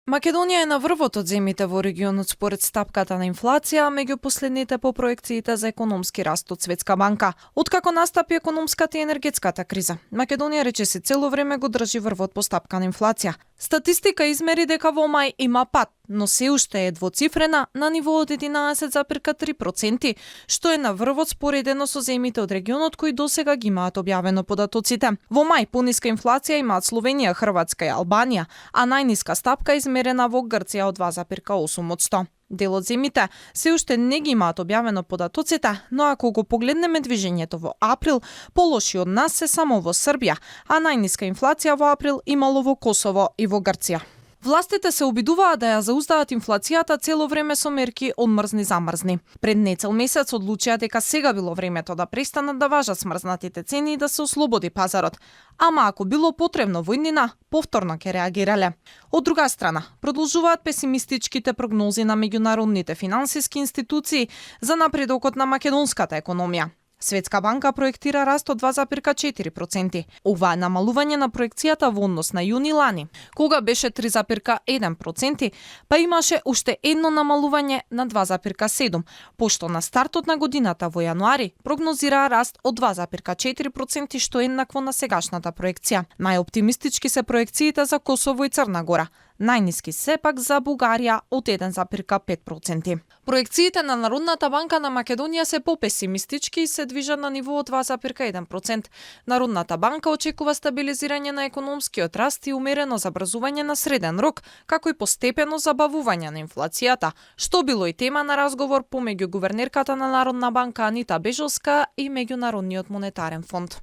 Македонија е на врвот од земјите во регионот според стапката на инфлација, меѓу последните по проекциите за економски раст од Светска банка. Откако настапи економската и енергетската криза, Македонија речиси цело време го држи врвот по стапка на инфлација. Статистика измери дека во мај има пат, но се уште е двоцифрена на ниво од 11,3%, што е на врвот споредено со земјите од регионот кои досега ги имаат објавено податоците. Во мај пониска инфлација имаат Словенија, Хрватска и Албанија, а најниска стапка измерена во Грција од 2,8%. Дел од земјите се уште не ги имаат објавено податоците, но ако го погледнеме движењето во април, полоши од нас се само во Србија, а најниска инфлација во април имало во Косово и во Грција. Властите се обидуваат да ја заустават инфлацијата цело време со мерки одмрзни-замрзни. Пред нецел месец одлучија дека сега било времето да престанат да важат смрзнатите цени и да се ослободи пазарот. Ама ако било потребно во иднина, повторно ќе реагирале. Од друга страна, продолжуваат песимистичките прогнози на меѓународните финансиски институции за напредокот на македонската економија. Светска банка проектира раст од 2,4%. Ова е намалување на проекцијата во однос на јуни лани, кога беше 3,1%, па имаше уште едно намалување на 2,7%, пошто на стартот на годината во јануари прогнозираа раст од 2,4%, што е еднакво на сегашната проекција. Најоптимистички се проекциите за Косово и Црна Гора. Најниски сепак за Бугарија од 1,5%. Проекциите на Народната банка на Македонија се попесимистички и се движат на ниво од 2,1%. Народната банка очекува стабилизирање на економскиот раст и умерено забрзување на среден рок, како и постепено забавување на инфлацијата, што било и тема на разговор помеѓу гувернерката на Народна банка Анита Бежовска и Меѓународниот монетарен фонд.